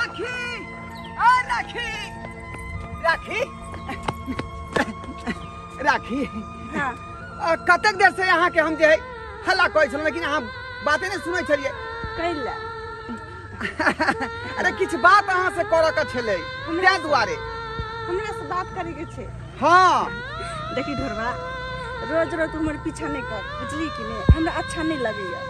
राखी, आ राखी, राखी, राखी। हाँ। कतेक देर से अहाँ के हम जे है हल्ला करै छलहुँ, लेकिन अहाँ बाते नहि सुनै छलियै। कैला? अरे किछु बात अहाँ से करऽ के छलै, ताहि दुआरे। हमरा से बात करे के छै? हाँ। देखी ढोरबा, रोज रोज तू हमर पीछा नहीं कर, बुझली कि नहीं? हमरा अच्छा नहीं लगैया।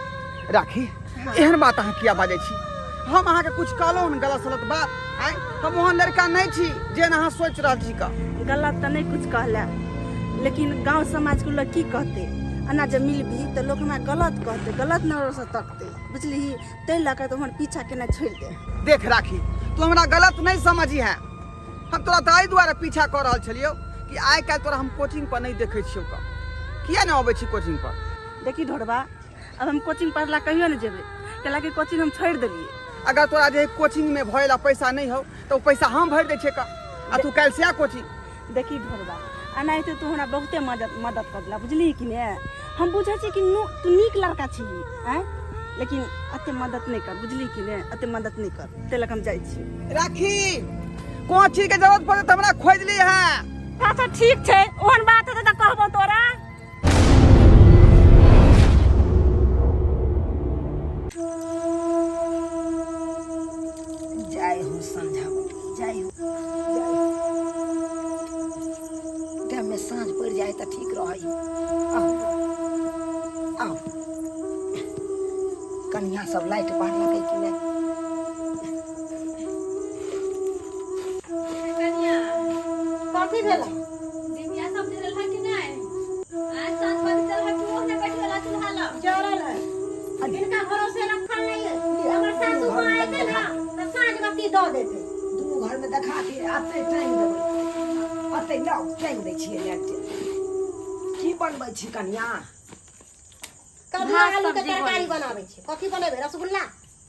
राखी। हाँ। एहन बात अहाँ किया बाजै छी? हम अहाँके कुछ कहलहुँ हन गलत सलत बात? आँय, हम ओहन लड़का नहि छी जेहन अहाँ सोचि रहल छी का। गलत तऽ नहि कुछ कहला, लेकिन गांव समाज के लोग की कहते? एना जे मिलबी तऽ लोग हमरा गलत कहते, गलत नजर से तकते, बुझली? ताहि लऽ कऽ तो हमर पीछा केना छोड़ि दे। देख राखी, तू हमरा गलत नहीं समझी है। हम तोरा ताहि दुआरे पीछा कऽ रहल छलियौ कि आइ काल्हि तोरा हम कोचिंग पर नहीं देखै छियौ का। किया नहीं अबै छी कोचिंग पर? देखी ढोरबा, अब हम कोचिंग पढ़ला कहियो नहीं जेबै, कैला कि कोचिंग हम छोड़ि देलियै। अगर तोरा जे कोचिंग में भरे ला पैसा नहीं हो तो ओ पैसा हम भरि दै छियै का, आ तू काल्हि से आ कोचिंग। देखी ढोरबा, एनाहिते तू हमरा बहुते मदद मदद कर देला, बुझली कि ने? हम बुझै छी कि तू नीक लड़का छी, आँय, लेकिन एते मदद नहीं कर, बुझली कि ने? एते मदद नहीं कर, ताहि लऽ कऽ हम जाइ छी। राखी, कोन चीज के जरूरत पड़े तऽ हमरा खोजि ली है। अच्छा ठीक छै, ओहन बात हेतै तऽ कहबो तोरा। जय हो संझा बटी, जय हो, जय हो। टाइम में साँझ पड़ जाए तो ठीक रहे। आओ आओ कनिया, सब लाइट बारलकै कि नहीं? कथी भेलै? दिव्या सब जरल है कि नहीं? आज साँझ बाती चल है कि ओहने बैठे वाला चूल्हा लग जरल है। हिनका भरोसे रखल नहीं है। हमर सासू माँ एते ना तऽ साँझ बाती दऽ देते। दुनू घर में देखा के अते टाइम देबै, अते लाउ, टाइम दै छियै लाइट। की बनबै छी कनिया? कभी भात आलू के सब्जी। तरकारी बनाबै छी। कथी बनेबै? रसगुल्ला,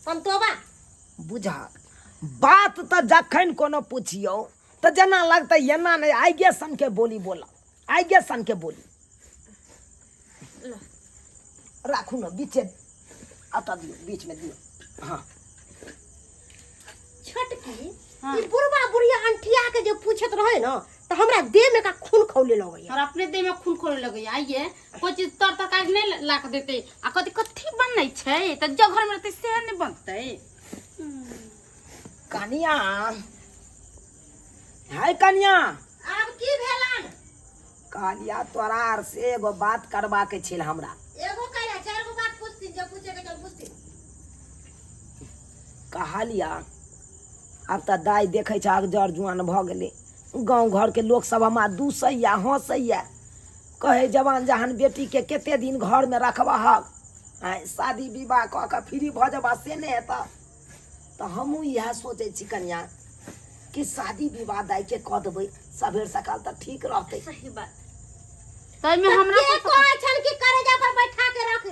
समतोबा? बुझा बात तऽ जखन कोनो पुछियौ तऽ जेना लगतै एना नहि, आइगे सनके बोली बोला, आइगे सनके बोली। राखू ने बीचे, अतऽ दियौ, बीचमे दियौ। हाँ। छोटकी, ई बुढ़वा बुढ़िया अंठिया के जे पूछत रहे ना, तऽ हमरा देह में का खून खौले लगैया। और अपने देह में खून खोले लगे। आइए कोई चीज तर तरकारी नहीं ला के देते आ कथी कथी बनै छै तऽ जो घर में रहते से नहीं बनतै। कनिया है, कनिया। आब की भेलन? कहलिया तोरा आर से एगो बात करबाके छल हमरा। एगो कहला, चारि गो बात पूछथिन, जे पूछे के चल पूछथिन। कहलिया आब तऽ दाइ देखै छहक जर जुआन भऽ गेलै, गाँव घरके लोक सब हमरा दूसैया, हँसैया, कहै जवान जहान बेटीके कते दिन घरमे रखबहक? आँय, शादी विवाह कऽ कऽ फ्री भऽ जेबा से नहि हेतऽ। तऽ हमहूँ इएह सोचै छी कनिया कि शादी विवाह दाइके कऽ देबै सबेर सकाल तऽ ठीक रहतै। सही बात। ताहिमे हमरा के कहै छन कि करेजा पर बैठा के रख?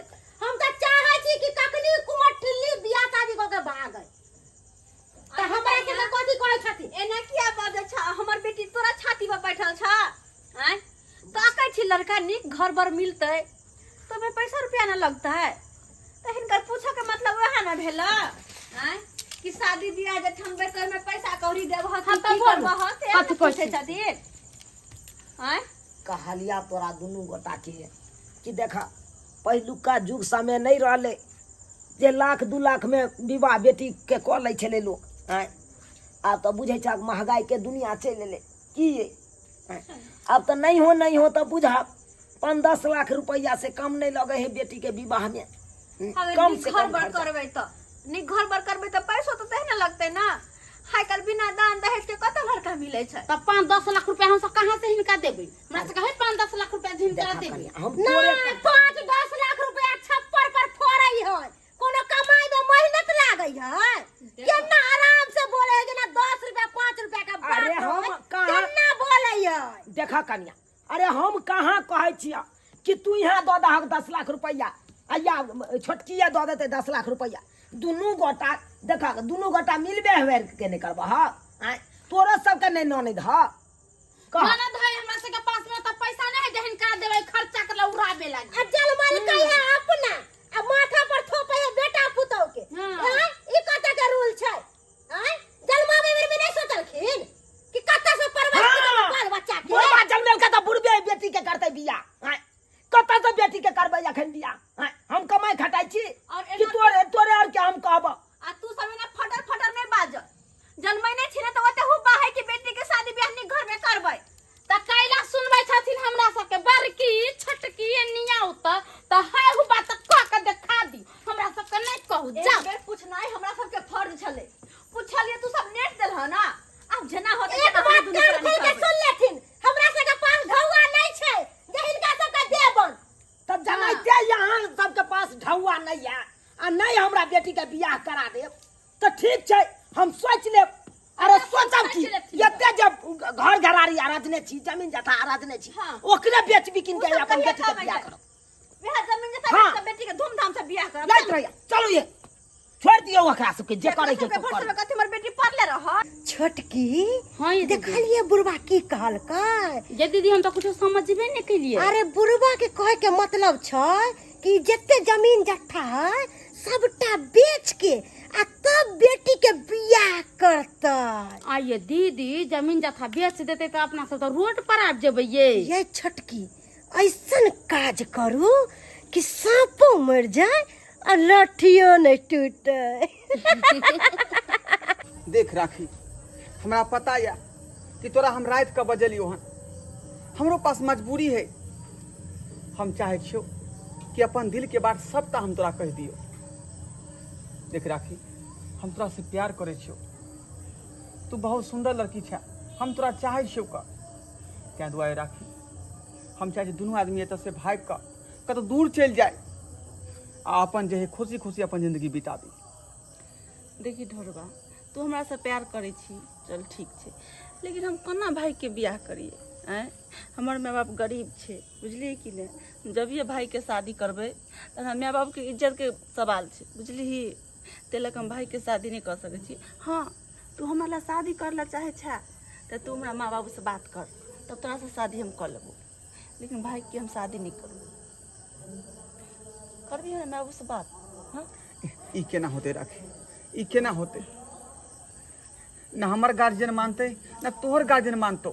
हम तऽ चाहै छी कि कखनी कुमर ठिल्ली बियाह शादी कऽ के भागै, तऽ हमरा के तऽ कथी कहै छथिन? एना किया बाजै छ? हमर बेटी तोरा छाती पर बैठल छ? आँय, ताकै छी लड़का नीक घर बर मिलतै तो ओहिमे पैसा रुपया न लगतै, तऽ हिनकर पूछऽ के मतलब वएह न भेल? आँय, कि शादी बियाह जे ठनबै तऽ ओहिमे पैसा कौड़ी देबह कि हाँ, तऽ की बोलू। करबह से कथी ने पूछै कहै छी? छथिन। आँय। कहलिया तोरा दुनू गोटाके कि देखा, पहिलुका युग समय नहि रहलै जे लाख दू लाखमे विवाह बेटीके कऽ लै छलै लोक। आँय, आब तऽ बुझै छहक महगाइके दुनिया चलि एलै की ये। आँय, आब तऽ नहि हो नहि हो तऽ बुझब 5-10 लाख रुपैआ से कम नहि लगै है बेटीके विवाहमे। अगर कम नीक से घर कम बर खर्चा। करबै तऽ नीक घर बर करबै तऽ पैसो तऽ तेहने लगतै ना। आइ काल्हि बिना दान दहेज के कतऽ लड़का मिलै छै? तऽ 5-10 लाख रुपया हमसब कहाँ से हिनका देबै? हमरा सबके है 5-10 लाख रुपया जे हिनका देखा देबै? कनिया, हम तोरे नहि, 5-10 लाख रुपया छप्पर पर फोड़ै है, कोनो कमाई में मेहनत लागै है। केना आराम से बोले है, जेना 10 रुपया 5 रुपया का बात अरे हम है, कहाँ- केना बोले है। देखा कनिया, अरे हम कहाँ कहै छियै कि तू यहाँ दऽ दहक 10 लाख रुपैआ आ या छोटकिए दऽ देतै 10 लाख रुपैआ। दुनू गोटा देखक, दुनू गोटा मिलबे हुए के नहि करबह? आँय, तोरो सबके नहि ननैद ह कह? ननद है, हमरा सबके पास में तऽ पैसा नहीं है जे हिनका देबै खर्चा कर उड़ाबे लागी। आ जलमल कै है अपना आ माथा पर थोपै है बेटा पुतौ के। हाँ। आँय, ई कतऽ के रूल छै? आँय, हम सोच लेब। अरे सोचब की, सोचि लेथिन। एते जब घर घरारी आराधने छी, जमीन जथा आराधने छी, हाँ। ओकरे बेच बिकिन के ओ सब अपन कहिया बेटी के कहबै बियाह तऽ? करब। वएह जमीन जथा हाँ। बेच कऽ बेटी के धूमधाम से बियाह करब। लैत रहिया, चलू ये छोड़ दियौ ओकरा सबके, जे करै छै सबके तो भरोसे करू। में कथी हमर बेटी पढ़ले रहत। छोटकी, हाँ ये दीदी। देखलिए बुढ़वा की कहलकै? ये दीदी, हम तो कुछो समझबे नहीं केलिए। अरे बुढ़वा के कहे के मतलब छै कि जते जमीन जत्था है सबटा बेच के आ तब बेटी के बियाह करतै। आइए दीदी, जमीन जथा बेच देते तो अपना सब तो रोड पर आबि जेबै ये। ये छोटकी, ऐसन काज करू कि सांपो मर जाए आ लाठियो नहीं टूटे। देख राखी, हमरा पता या कि तोरा हम रात के बजलियो हन, हमरो पास मजबूरी है। हम चाहे छियो कि अपन दिल के बात सबटा हम तोरा कह दियो। देख राखी, हम तोरा से प्यार करे छियो, तू बहुत सुंदर लड़की छे, हम तोरा चाहे छियो का क्या दुआरे राखी, हम चाहे छी दुनू आदमी एतऽ से भागि कऽ कतौ दूर चलि जाय आ अपन जे है खुशी खुशी अपन जिंदगी बिताबी। देखी ढोरबा, तू हमरा से प्यार करै छी, चल ठीक छै, लेकिन हम कोना भाईके बियाह करिए? आँय, हमर माय बाप गरीब छै, बुझलियै कि नहि? जभिए भाईके शादी करबै तऽ हमरा माय बापके इज्जतके सवाल छै, बुझलिही? ताहि लऽ कऽ हम भाईके शादी नहि कऽ सकै छी। हँ, तू हमरा लए शादी कर लए चाहै छे तऽ तू हमरा माँ बाबूसँ बात कर, तब तोरासँ शादी हम कऽ लेबो, लेकिन भाईके हम शादी नहि करबो। करबी हमरा माय बाबूसँ बात? हँ। ई केना होतै राखी, ई केना होतै? ना हमर गार्जियन मानतै ना तोहर गार्जियन मानतौ,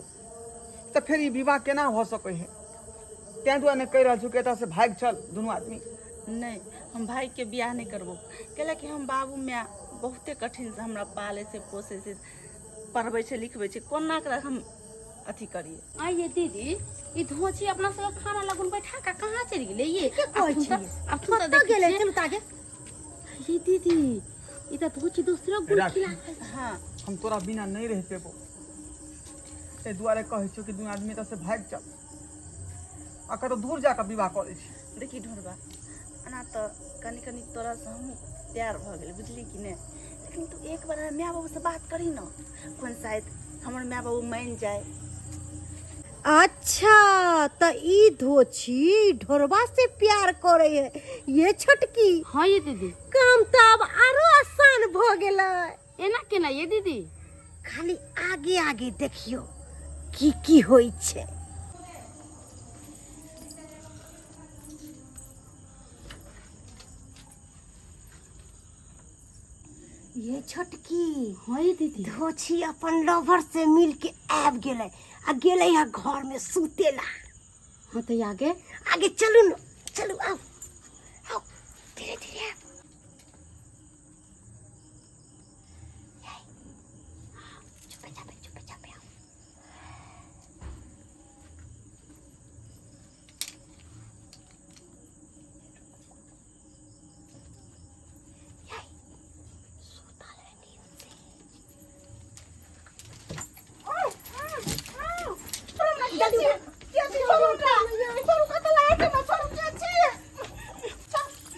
तऽ फेर ई विवाह केना भऽ सकै है? ताहि दुआरे ने कहि रहल छी कि एतऽ से भागि चल दुनू आदमी। नहि, हम भाईके बियाह नहि करबो, कैलाकि हम बाबू माय बहुते कठिनसँ हमरा पालै छै, पोसै छै, पढ़बै छै, लिखबै छै, कोना कऽ हम अथी करिए? आइए दीदी, ई धोची अपना सब खाना लगन बैठा के कहाँ चलि गेलै ये? के कहै अखन छी? तऽ अखन तऽ कतऽ देखै गेलै? छियै। चलू तागे। ये दीदी, ई तऽ धोची दोसरो गुल राखी। खिला। हाँ, हम तोरा बिना नहीं रह पेबो, ताहि दुआरे कहै छियौ कि दुनू आदमी एतऽ से भागि चल आ कतौ दूर जाकऽ विवाह कऽ लै छी। देखी ढोरबा, एना तऽ कनि कनि तोरासँ हमहूँ प्यार भऽ गेलै, बुझली कि नहि? लेकिन तू एक बार हमर माय बाबूसँ बात करही ने, कोन शायद हमर माय बाबू मानि जाय। अच्छा, तऽ ई धोछी ढोरबा से प्यार करे है ये छोटकी? हाँ ये दीदी। काम तऽ आब आरो आसान भऽ गेलै। एना केना ये दीदी? खाली आगे आगे देखियो की की होइ छै। ये छोटकी। हाँ ये दीदी। धोछी अपन लवर से मिल के आबि गेलै आ गेलै है घर में सुतेला। हाँ, तो आगे आगे चलू न, चलू, आओ आओ, धीरे धीरे आओ। चुपे चापे, चुपे चापे आओ। सुतल है नींद से। जल्दी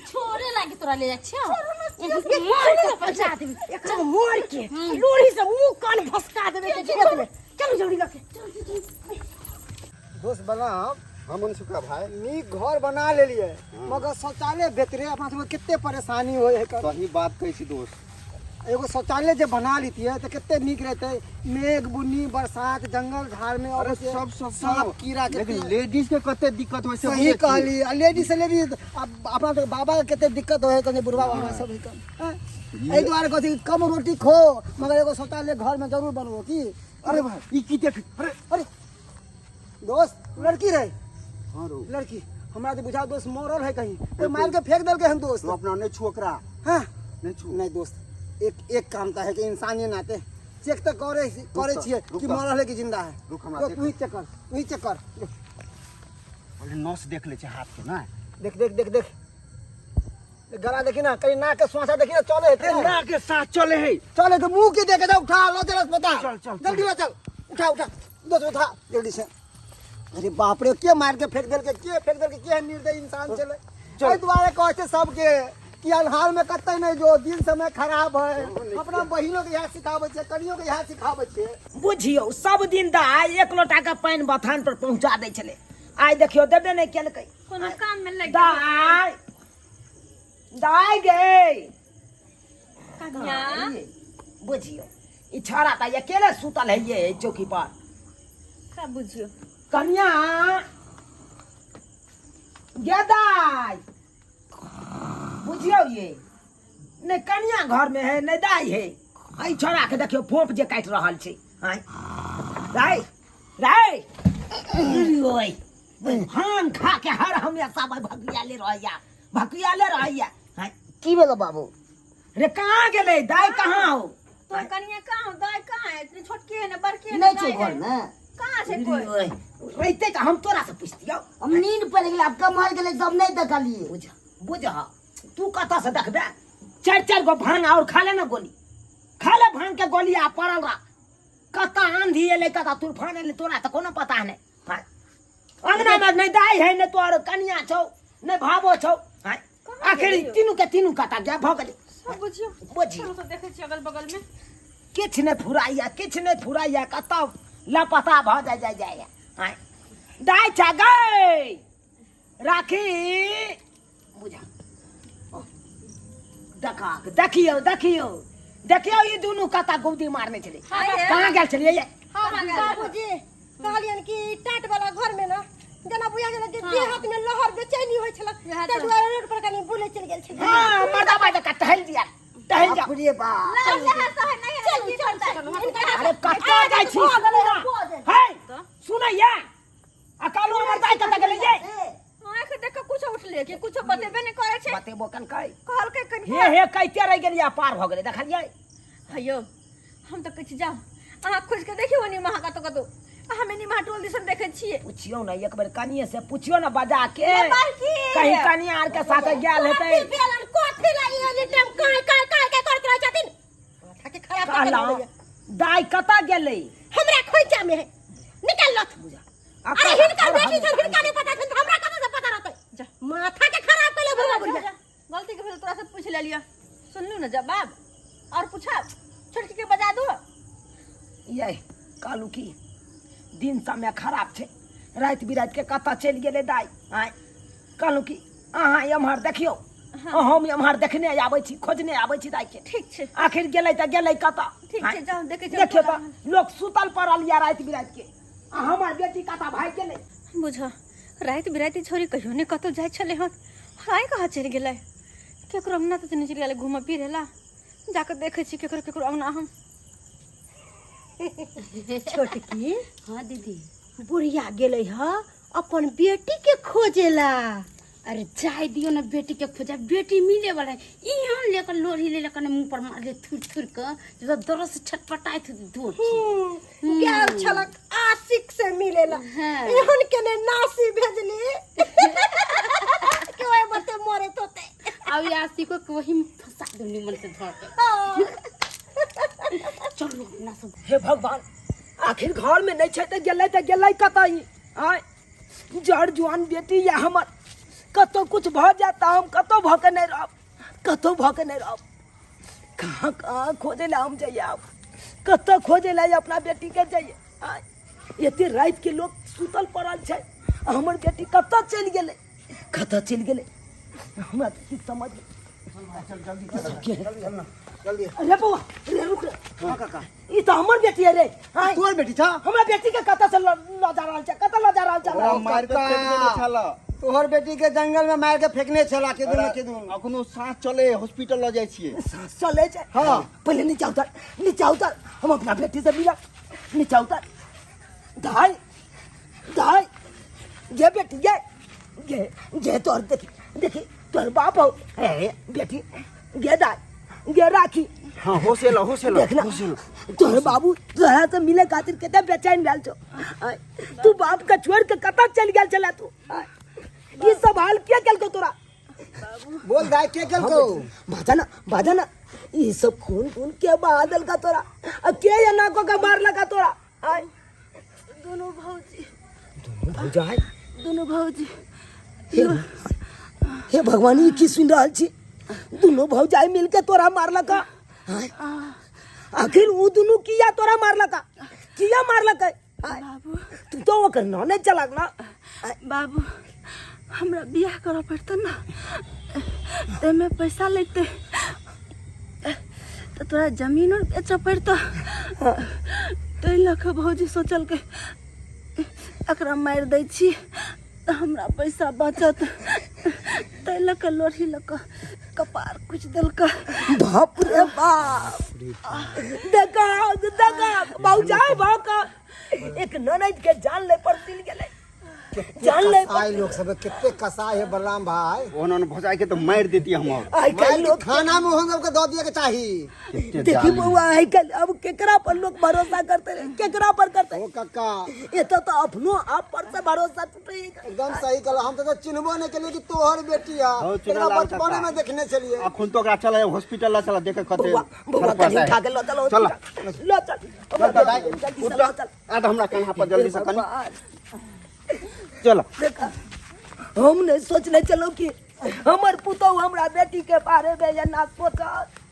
छोड़े लागी तोरा ले जाइ छियौ। मार के पहुंचा देबे एकरा, मार के लोरी से मुंह कान भसका देबे के खेत में। चलू जल्दी लके। दोस्त बलराम, हम मनसुखा भाई नीक घर बना लेलिए, मगर शौचालय बेतरे अपना सबके कते परेशानी होइ है। सही बात कहै छी दोस्त। एगो शौचालय जे बना लेतियै तऽ कते नीक रहतै। मेघ बुन्नी बरसात जंगल झाड़ में अरे अबै छै, सब सब सांप कीड़ा के लेकिन लेडीज के कते दिक्कत होइ छै। सही बुझै छियै? कहली। आ लेडीज से लेडीज अपना तऽ बाबा के कते दिक्कत होइ है, कनि बुढ़वा बाबा सब है कन। हैं? एहि दुआरे कहै छै कि कम रोटी खो मगर एगो शौचालय घर में जरूर बनबो की। अरे भाई, ई की देख? अरे अरे दोस्त, लड़की रहे। हाँ रो। लड़की हमरा तो बुझा दोस्त मरल है कहीं, कोई मार के फेंक देलकै हन दोस्त। तू अपना नहीं छू ओकरा। हाँ। नहीं छू। नहीं दोस्त, एक एक काम तो है कि इंसानी नाते चेक तो करे करे तो, छियै रुक कि तो। मरल है कि जिंदा है। रुक, हमरा रुक, देख। तू ही चेक कर, तू ही चेक कर। पहिले नस देख ले छै हाथ के ना। देख देख देख देख, गला देखी ना, कहीं नाक के श्वासा देखी ना, चले है। अरे नाक के साथ चले है। चले तो मुंह के देखे जा, उठा लो चल अस्पताल। चल, चल, जल्दी लो चल, उठा उठा दोस्त, उठा जल्दी से। अरे बाप रे, के मार के फेंक देलके, के फेंक देलके, के निर्दयी इंसान चले। चल। एहि दुआरे कहै छै सबके कि अन्हार में कतई नहीं जो दिन समय खराब है अपना बहिनो के इएह सिखाबै छियै कनियो के इएह सिखाबै छियै बुझियौ सब दिन दाइ एक लोटा के पानि बथान पर पहुंचा दै छलै आइ देखियौ देबे नहि केलकै कोनो काम में लग दाइ दाइ गे कनिया बुझियौ ई छौड़ा तऽ अकेले सुतल है ये चौकी पर का बुझियो कनिया गे दाइ बुझियौ ये नहि कनिया घरमे है नहि दाइ है एहि छौड़ाके देखियौ फोप जे काटि रहल छै आँय दाइ दाइ ओइ भांग खा के हर हमेशा भाई भकियाले रहैया भकियाले रहैया आँय की भेलो बाबू रे कहाँ गेलै दाइ कहाँ हो तो कनिया कहाँ हो दाई कहाँ है इतनी छोटकी है ना बड़की है नहीं ना छौ दाई घर है में कहाँ छै कोई ओइ, रहितै तऽ हम तोरा से पुछतियौ हम नींद पड़ि गेलै आब कमहर गेलै सब नहि देखलियै बुझ बुझ तू कतऽ से देखबे चारि चारि गो भांग और खा ले ना गोली खा ले भांग के गोली आ पड़ल रह कतऽ आंधी एलै कतऽ तूफान एलै तोरा तऽ कोनो पता नहि हाँ। अंगना में नहि दाइ है नहि तोहर कनिया छौ नहि भावो छौ हाँ। आखिर ई तीनू के तीनू कतऽ गया भऽ गेलै सब बुझियो बुझियौ चलो सब देखै छी अगल बगल में किछु नहि फुराइया किछु नहि फुराइया कतऽ लापता भऽ जाइ जाइ जाइया आँय दाइ छा गै राखी बुझा देखा देखियौ देखियौ देखियौ ई दुनू कतऽ गुदी मारने छलै कहाँ गेल छलियै ये? बाबूजी कहलियनि कि टाट वाला घर में ना जेना बुझा गेल जे देह हाथ में लहर बेचैनी होइ छल ताहि दुआरे रोड पर कनी बुलै चलि गेल छलियै हाँ मर्दाबा जकाँ टहल दिया टहल जा बाप रे बाप चलू चलू चलू अरे कतऽ जाइ छी सुनू ना हे सुनैया आ कालू हमर दाइ कतऽ गेलै ये आँख देख के कुछो उठले कि कुछो बतेबे नहीं करे छै बतेबो कनकै कहलकै कनि हे हे कहिते रहि गेलियै आ पार भऽ गेलै देखलियै हयो हम तऽ कहै छी जाउ अहाँ खोजि के देखियौ ओनी महा कतौ कतौ आ हम एनी महा टोल दिसन देखै छियै पुछियौ ने एक बेर कनिये से पुछियौ ने बजा के ए बड़की! कहीं कनिया आर के साथ गेल हेतै कथी भेलन कथी ला ई एनी टाइम काय काय काय काय करैत रहै छथिन माथा के खराब कऽ के कहलहुँ रहैया। दाइ कतऽ गेलै हमरा खोइचा में है निकाल लथ बुझा आ अरे कतऽ- हिनकर बेटी छन हिनका नहीं पता छन हमरा कतऽ से पता रहतै जा। माथा के खराब कइले बुढ़वा जा, बुढ़िया जा, गलती के भेल तोरा से पूछ लेलियो सुनलू ने जवाब और पूछा छोटकी के बजा दो ये कहलू की दिन समय खराब छै राति बिराति के कतऽ चलि गेलै दाइ आँय कहलहुँ की अहाँ एम्हर देखियौ हम एम्हर देखने आबै छी खोजने आबै छी दाइ के ठीक छै आखिर गेलै तऽ गेलै कतऽ ठीक छै, जाउ, देखै छियै देखियौ तऽ लोक सुतल पड़ल यऽ राति बिराति के आ हमर बेटी कतऽ भागि गेलै बुझ राति बिराति छोरी कहियो ने कतौ जाइ छलै हन आइ कहाँ चलि गेलै केकरो अंगना तऽ नहि चलि गेलै घूमऽ फिरै ला जाकऽ देखै छी केकरो केकरो अंगना हम छोटकी हाँ दीदी बुढ़िया गेलै ह अपन बेटी के खोजेला अरे जाय दियो ना बेटी के खोजा बेटी मिले वाला है यहाँ लेकर लोढ़ी ले लेकर मुंह पर मार ले थुर थुर के जब दर्द से छटपटाए थे दूर गेल छलक आशिक से मिलेला हाँ। एहन के ने नासी भेजली के ओए बते मरे तोते अब ये आशी को वही में फंसा दो निमन से धर के चलो अपना सब हे भगवान आखिर घर में नहीं छै तऽ गेलै तऽ गेलै कतऽ ई आँय जड़ जुआन बेटी यऽ हमर कतहु कुछ भऽ जायत तऽ हम कतहु भऽ के नहि रहब कतहु भऽ के नहि रहब कहाँ कहाँ खोजै लए हम जइए आब कतऽ खोजै लए अपना बेटीके जइए आँय एते रातिके लोक सुतल पड़ल छै आ हमर बेटी कतऽ चलि गेलै कतऽ चलि गेलै हमरा तऽ किछु समझ चल जल्दी चल जल्दी चल ना जल्दी अरे बौआ रे रुक रे हाँ काका ई तऽ हमर बेटी है रे आँय तोहर बेटी छा हमरा बेटी के कतऽ से ल लऽ जा रहल छै कतऽ लऽ जा रहल छै ओकरा मारि कऽ फेंक देने छल तोहर बेटी के जंगल में मार के फेंकने छला के दिन के दिन अखनो साँस चले हॉस्पिटल लऽ जाइ छियै सांस चले छै हाँ। पहिले नीचा उतर नीचा उतर हम अपना बेटी से मिलब नीचा उतर दाई दाई ये बेटी ये ये ये तोहर देखी देखी तोहर बाप हो ए बेटी ये दाई ये राखी हाँ होश एलो होश एलो देखना होश एलो तोहर बाबू तोहरा से मिले खातिर कते बेचैन भेल छौ आय, तू बाप के छोड़ के कतऽ चलि गेल छला तू आय, ई सब हाल के केलकौ तोरा बोल दाई के केलको बाजा ना बाजा ना ई सब खून खून के बहा देलका तोरा आ के एना को के मारलका तोरा आय दुनू भौजी दुनू भौजाई दुनू भौजी हे हे भगवान ई की सुनि रहल छी दुनू भौजाई मिलके तोरा मारलक आँय? आखिर उ दुनू किया तोरा मारलक किया मारलक आँय? बाबू तू तो ओकर ननद चलक ना आँय? बाबू हमरा बियाह करऽ पड़तै ने ताहिमे पैसा लगतै तऽ तोरा जमीन आर बेचऽ पड़तौ ताहि लऽ कऽ भौजी सोचलकै एकरा मारि दै छी तऽ हमरा पैसा बचत ताहि लऽ कऽ लोढ़ी लऽ कऽ कपार कुचि देलकै बाप रे बाप देखा देखा भौजाई भऽ एक ननद के जान ले पर तिल गेलै जान ले कसाई लोग सब कते कसाई है बलराम भाई ओहन ओहन भौजाई के तो मारि देती हम और आइ काल्हि लोग थाना में हम सबके दऽ दिए के चाही कते देखी जालिम। बउआ आइ काल्हि अब केकरा पर लोग भरोसा करते रहे केकरा पर करते ओ कक्का ये तो अपनो आप पर से भरोसा टूटे एकदम सही कहला हम तो चिन्हबो नहीं केलिए कि तोहर बेटी है हौ, चुना एकरा लाल बचपने कक्का। में देखने छलिए अखुन तो ओकरा चल हॉस्पिटल ला चला देखे कते बउआ बउआ कनी उठा के ल चलो चल ल चल जल्दी से ल चल आ तो हमरा कन्हा पर जल्दी से कनी भगवान। चल देखा हम नहीं सोचने चलो कि हमर पुतहु हमरा बेटी के बारे में एना सोचत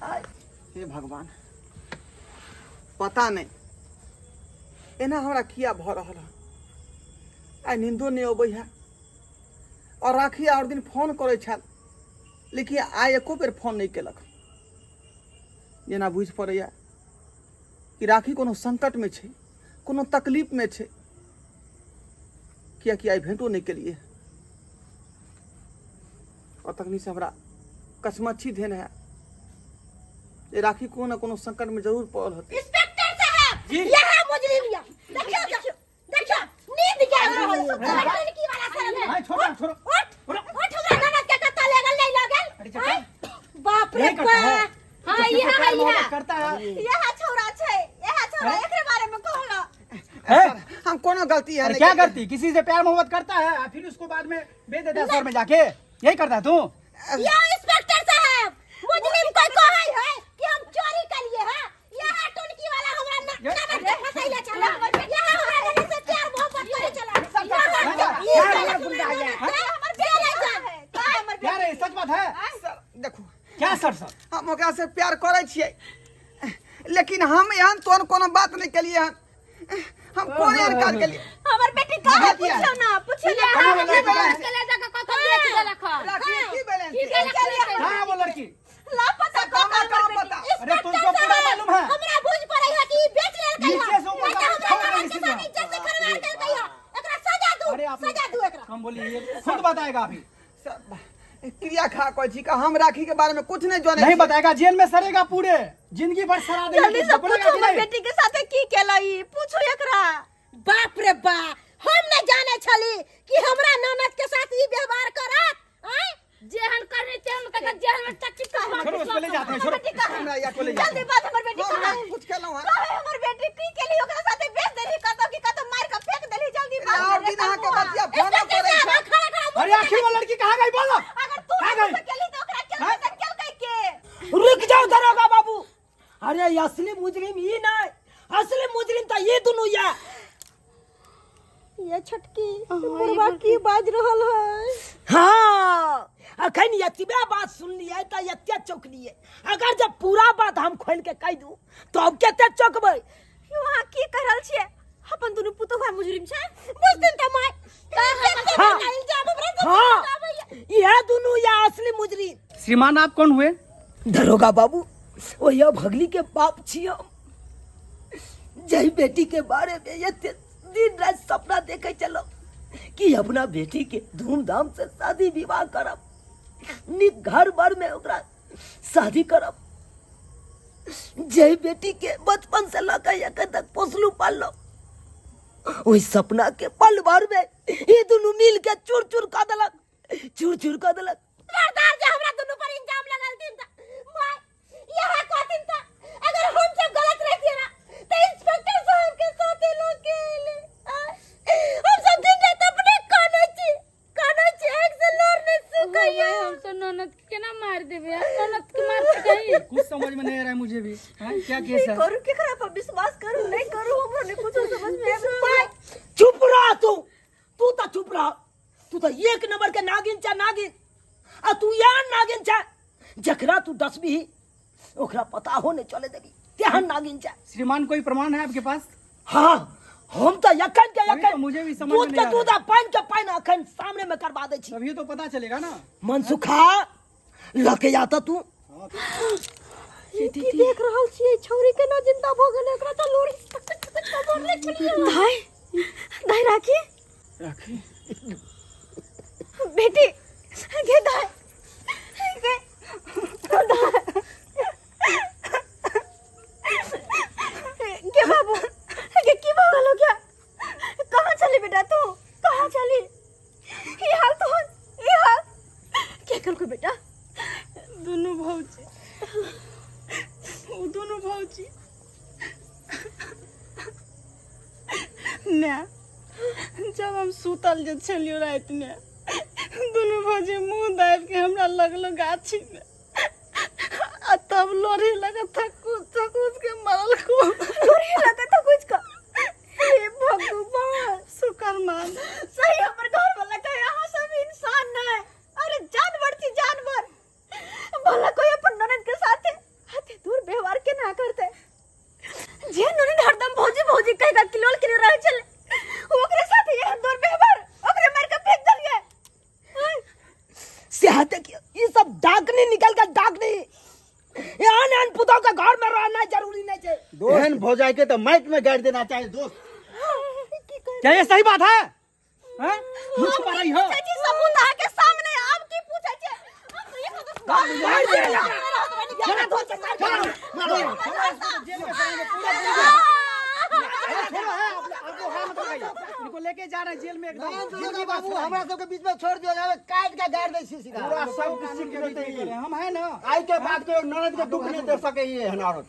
आय। हे भगवान पता नहीं एना हमरा किया भऽ रहल है आइ नींदो नहि अबै है और राखी और दिन फोन करै छल लेकिन आइ एको बेर फोन नहि केलक जेना बुझि पड़ैया कि राखी कोनो संकटमे छै कोनो तकलीफमे छै कियाकि आइ भेंटो नहि केलिए और तखनी से हमरा कछमच्छी धेन है जे राखी कोनो ने कोनो संकट में जरूर पड़ल होतै इंस्पेक्टर साहब जी। यहाँ मुजरिम या देखियो देखियो देखियो नींद के लड़की वाला शर्म है छोड़ो छोड़ो उठ उठ हमरा ननद के कत्ता ले गेल नहीं लगल अरे हैं? बाप रे नहीं करता है। बाप हाँ यहाँ है यहाँ करता है यहाँ छौरा छै यहाँ छौरा एकरे बारे में कहला है? हम कोनो गलती है अरे नहीं क्या केलिए। करती किसी से प्यार मोहब्बत करता है और फिर उसको बाद में बेच देता है शहर में जाके यही करता है तू या इंस्पेक्टर साहब मुजरिम कोई कहै है कि हम चोरी कलिए है यहाँ टुनकी वाला हमरा ननद के फसैले छला यहाँ हमरा ननद से प्यार मोहब्बत करे छला यहाँ ई साला गुंडा है हमर बेटा है हमर क्या रे सच बात है सर देखू क्या सर सर हम ओकरा से प्यार करै छियै लेकिन हम एहन तोहन कोनो बात नहीं केलिए हन हम कोन एहन काज केलिए हमर बेटी कहाँ है पूछो ना पूछो ना कहाँ वो लड़की कहाँ है? के ले जाके कतौ बेच देलक हन। राखी की भेलै की केलक नहि कहाँ है वो लड़की लापता कहाँ कहाँ कहाँ पता अरे तुमको पूरा मालूम है हमरा बुझ पड़ै है कि ई बेच लेलकै है नीचे से ऊपर नहीं तक तऽ छोड़ हमरा देंगे ननद के सीधा। साथ इज्जत से खरवार केलकै है एकरा सजा दू अरे आप सजा दू एकरा हम बोलिए ये खुद बताएगा अभी सर, क्रिया खा कहै छी कि हम राखी के बारे में कुछ नहीं जाने नहीं बताएगा जेल में सड़ेगा पूरे जिंदगी भर सड़ा देंगे जल्दी से तुमको, बोलेगा पूछो कि हमर नहीं? बेटी के साथे की केला ई पूछो एकरा बाप रे बा हम न जाने छली कि हमरा ननद के साथ ई व्यवहार करत आय जेहन करने तेहन तक जेहन में चच्ची छोड़ो उसको ले जाते हैं छोड़ो बेटी कहाँ हमरा या ले जाते जल्दी हैं। बात हमर बेटी हम कहाँ नहीं कुछ केलहुँ हन कहे हमर बेटी की केली ओकरा साथे बेच देली कतौ की कतौ मार के फेंक देली जल्दी बात और दिन अहाँके बतिया फोनो करै छै खड़ा खड़ा अरे आखिर वो लड़की कहाँ गई बोलो अगर तू कहाँ नहीं गई केली तो ओकरा केल हाँ? के केलकै के रुक जाओ दरोगा बाबू अरे असली मुजरिम ई नहीं असली मुजरिम तो ये दुनू या ये छोटकी बुढ़वा की बाज रहल है हाँ अखन एतबे बात सुनलियै तऽ एते चौकलियै अगर जब पूरा बात हम खोलि के कहि दू तो अब कते चौकबै यौ अहाँ की कह रहल छियै अपन दुनू पुतोह मुजरिम छै बुझथिन त my हाँ। इल्जाम हमरा से हाँ इहे दुनू या असली मुजरिम श्रीमान आप कौन हुए दरोगा बाबू ओहि भगली के बाप छी हम जही बेटी के बारे में एते दिन रात सपना देखे चलो कि अपना बेटी के धूमधाम से शादी विवाह करब नीक घर बर में ओकरा शादी करब जही बेटी के बचपन से लऽ के एखन तक पोसलू पाललहुँ ओहि सपना के पल भर में ई दुनू मिल के चूर चूर कऽ देलक चूर चूर कऽ देलक खबरदार जे हमरा दुनू पर इल्जाम लगलथिन त my यह कहथिन त अगर हम सब गलत रहतिए ना त इंस्पेक्टर साहब के साथे लोग के अइले हम सब दिन रात अपने कानै छी कानै छी एक से लोर नहीं सुखैया हम तो ननद के केना मार देबे ननद के मार के कुछ समझ में नहीं आ रहा है मुझे भी हाँ, क्या केस है करू केकरा पर विश्वास करू नहीं करू हमरा नहीं कुछ समझ में आबि रहल है। चुप रह तू तू तो चुप रह तू तो एक नंबर के नागिन छे नागिन आ तू यार नागिन छे जकरा तू डसबी ओकरा पता हो नहीं चले देबी तेहन नागिन छै। श्रीमान कोई प्रमाण है आपके पास? हाँ, हम तो यखन के वही तो यखन मुझे भी समझ में दूध नहीं के आ दूध रहा। आ पानि के पानि अखन सामने में करवा दै छी। तभी तो पता चलेगा ना। मनसुखा लके आता तू। ई की देख रहल छियै, छौरी केना जिंदा भऽ गेलै? एकरा तऽ लोरी मरले छलियै। दाई, दाई, राखी, राखी बेटी गे, दाई गे, दाई गे, बाबू गे, की भऽ गेलो? क्या कहाँ चली बेटा तू, कहाँ चली? ई हाल तो, ई हाल के कल बेटा? दुनू भौजी, ओ दुनू भौजी। माय, जब हम सुतल जे छलियो रातिमे, दुनू भौजी मुँह दाबि के हमरा लगलो गाछीमे आ तब लोढ़ी लगे थकुच थकुच के मरल को। लोढ़ी लगे थकुच के? हे भगवान, शुक्र मान। सही हमर घर वाला कहे अहाँ सब इंसान नहीं, अरे जानवर छी जानवर। भला कोई अपन ननद के साथे हाथे दूर व्यवहार के ना करते? जे ननद हरदम भौजी भौजी कह के किलोल के रहे छले, ओकरे साथे यह दुर्व्यवहार, ओकरे मार के फेंक देलिए। से देखियो, ये सब डाकनी निकल के डाकनी। एहन एहन पुतोह के घर में रहना जरूरी नहीं छै। एहन भौजाई के तो माइक में गाड़ देना चाहिए दोस्त। क्या ये सही बात है? हैं? मुँह छुपा रही हो? पूछै छी सबूत अहाँ के सामने, आब की पूछै छी? हम तो एक दोस्त मार दे। जेल में जाएंगे पूरा। छोड़ो है आप लोग, हाथ मत लगाइए। इनको लेके जा रहे हैं जेल में एकदम। दरोगा बाबू, हमरा सबके बीच में छोड़ दियो, जाबे काट के गाड़ दै छी सीधा। पूरा सब किसी के बीच में करे। हम है ना। आई के बाद के ननद के दुख नहीं दे सके ये हन औरत।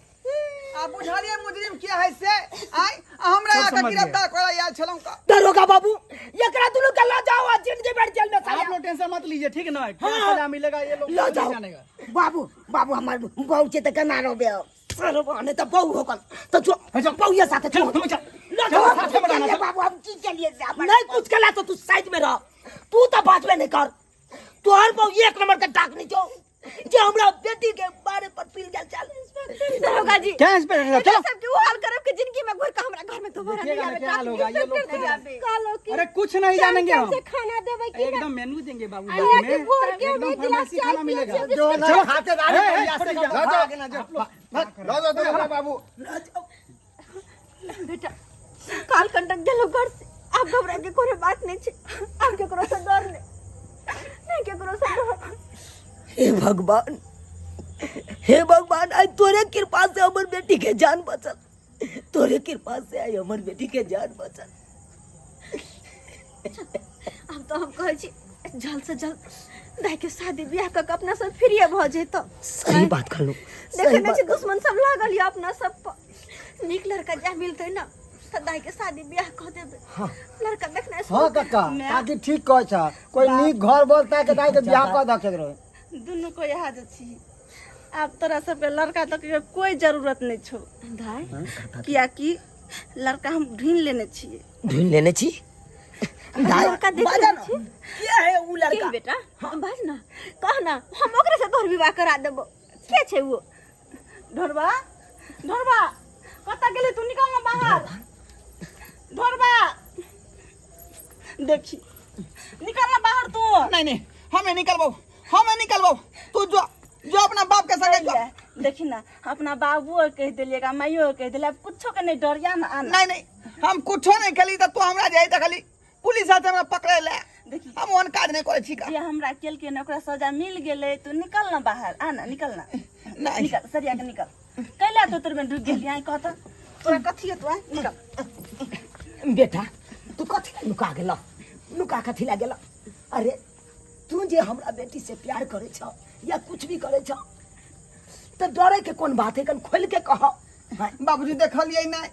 आ बुझलिए मुजरिम के है से आइ हमरा सब आके समझ गए। गिरफ्तार करा आयल छलहुँ का। दरोगा बाबू, एकरा दुनू के ल जाओ आ जिंदगी भर जेल में आप सजा। लोग टेंशन मत लीजिए, ठीक है ना? क्या हाँ। सजा मिलेगा ये लोग ल नहीं जाओ। जानेगा। बाबू, बाबू, हमर बहु छै तऽ केना रहबे? सरवा नहि तऽ बहु होकल तऽ जो बहुए साथे चलो, तुम चल। ल चलो, जाओ, साथे में रहना, चलिए चलो। बाबू, हम की चलिए से नहीं कुछ कला तो तू साइड में रह, तू तो बाजबे नहीं कर। तोहर बहु एक नंबर के डाकनी छौ जे हमरा बेटी के बारे पर पील गेल चल। दरोगा जी, क्या इंस्पेक्टर साहब, चलो। सब के वो हाल करब कि जिंदगी में घुर के हमरा घर में दोबारा नहीं देखिएगा ना आवे। क्या हाल होगा, ये लोग खुद कहलो कि अरे कुछ नहीं जानेंगे हम। से खाना देबै कि एकदम मेनू देंगे बाबू अरे में, कि भोर के एकदम एक गिलास फरमाइशी चाय खाना पियै मिलेगा। छियै। जो ना चलो। खातेदारी ए, ए, बढ़िया से छोड़ कर, जाओ। भाग ना जो। लो दो दरोगा बाबू। बेटा, काल कंटक गेलो घर से, आप घबरा के कोनो बात नहीं छे। आप केकरो से डर नहीं, नहीं केकरो से डर। हे भगवान, हे भगवान, आज तोरे कृपा से हमर बेटी के जान बचल। तोरे कृपा से आई हमर बेटी के जान बचल। आब तो हम कहै छी जल्द से जल्द दाई के शादी ब्याह कऽ के अपना सब फ्री भऽ जेतौ। सही बात कहलू। देखे नहि छी दुश्मन सब लागल यऽ अपना सब पर। नीक लड़का जा मिलतै ना तऽ दाई के शादी ब्याह कऽ देबै। लड़का देखनाइ शुरू। हाँ कक्का, काकी ठीक कहै छ, कोई नीक घर बोलता के दाई के बियाह कऽ दऽ केकरो। दुनू को यहाँ जे छी, आब तोरा सबके लड़का तक के कोई जरूरत नहीं छौ। दाई, कियाकि लड़का हम ढूंढ लेने छियै। ढूंढ लेने छी? दाई, लड़का देख बाजा लेने ना। छी। के है उ लड़का? के बेटा, बाज ना, कह ना, हम ओकरे से तोहर विवाह करा देबो। के छै वो? ढोरबा, ढोरबा, कतऽ गेली तू? निकल ना बाहर। ढोरबा, देखी, निकल ना बाहर तू। नहीं नहीं, हमें निकलबो, हमें निकलबो। तू जो जो अपना बाप के संगे जो। देखी ना, अपना बाबू कह दिलिएगा, माइयो कह दिलिए, अब कुछो के नहीं डरिया ना, आना। नहीं नहीं, हम कुछो नहीं खेली त तू हमरा जाई त खाली पुलिस हाथे हमरा पकड़े ले। देखी, हम ओहन काज नहीं करै छी का। जे हमरा केलकै ने ओकरा सजा मिल गेलै। तू निकल ना बाहर, आ ना, निकल ना। नहीं। निकल, सरिया के निकल। कैला तो तोर में ढुक गेली? आई कहत तोरा कथी है? तू आ, निकल। बेटा, तू कथी ला नुका गेल? नुका कथी ला गेल? अरे तू जे हमरा बेटी से प्यार करे छ या कुछ भी करे छ तऽ डरे के कोन बात है? कन खोल के कह। बाबूजी, देखलिए नहीं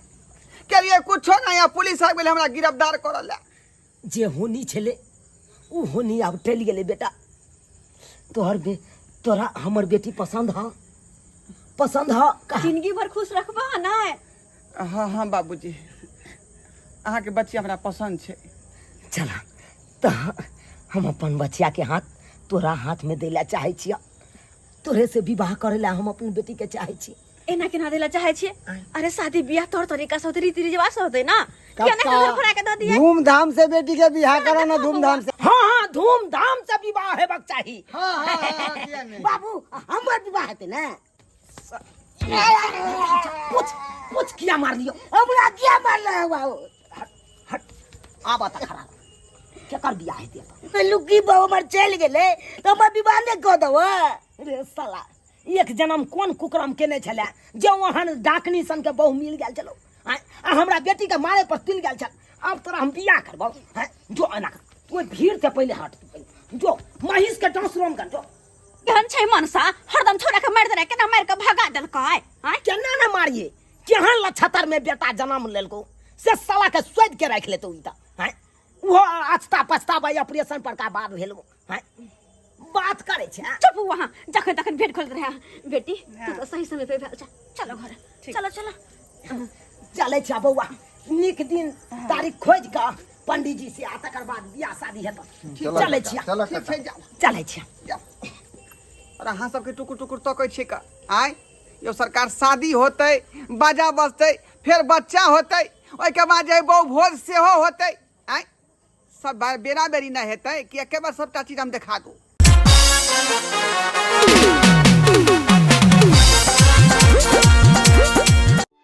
केलिए कुछो नहीं, आ पुलिस आ गेल हमरा गिरफ्तार करऽ ले। जे होनी छलै उ होनी आब टलि गेलै। बेटा, तोहर बे तोरा हमर बेटी पसंद ह? पसंद ह कहा? जिंदगी भर खुश रखबह ना? हाँ हाँ बाबूजी, अहाँके बच्ची हमरा पसंद छै। चला तऽ हम अपन बचिया के हाथ तोरा हाथ में दै लए चाहै छियह। तोरे से विवाह करे ला हम अपन बेटी के चाहे छी। एना केना देला चाहे छियै? अरे शादी बियाह तौर तरीका से होते, रीति रिवाज से होते ना, केना के घर फड़ा के दऽ दियै? धूमधाम से बेटी के बियाह करो ना, धूमधाम से। हाँ हाँ, धूमधाम से विवाह हेबाक चाही। हाँ, हाँ, हाँ, किया नहीं? बाबू, हमर विवाह हेतै ने? पूछ पूछ, किया मारलियो हमरा? किया मारल बाबू? हट हट, आब त खड़ा केकर बियाह हेतै एतऽ? लुकी बाबू हमर चलि गेलै तऽ हमर विवाह नहि कऽ देबै? रे साला, एक जन्म कोन कुकरम केने छलै जे ओहन डाकनी सन के बहु मिल गेल छलो आँय, आ हमरा बेटी के मारे पर तुलि गेल छल। अब तोरा हम बियाह करबौ। हैं, जो एना कर, तू भीड़ से पहिले हट, तू पहिले जो महिष के डांस रूम कर जो। केहन छै मनसा, हरदम छोड़ा के मारि देने, केना मारि के भगा देलकै आँय? केना ने मारिए, केहन लछतर में बेटा जन्म लेलको से साला के सोधि के राखि लेतौ ई तऽ। हैं, ओहो अछता पछतावा ऑपरेशन पर का बाद भेल। हैं, बात करे छै। चुप वहाँ, जखन तखन भेट खोलैत रहे। बेटी, तू तऽ सही समय पे भेल छ। चलो घर, चलो चलो। चलै छै बौआ, नीक दिन तारीख खोजि कऽ पंडीजी से आ तकर बाद बियाह शादी हेतौ। चलै छियै। चल। ठीक छै, जाउ। चलै छियै। जाउ। और अहाँ सबके टुकुर टुकुर तकै छियै का आँय यौ सरकार? शादी होतै, बाजा बजतै, फेर बच्चा होतै, ओहिके बाद जे बहु भोज सेहो होतै। आँय, सब बार बेरा बेरी नहि हेतै कि एके बार सबटा चीज हम देखा दू?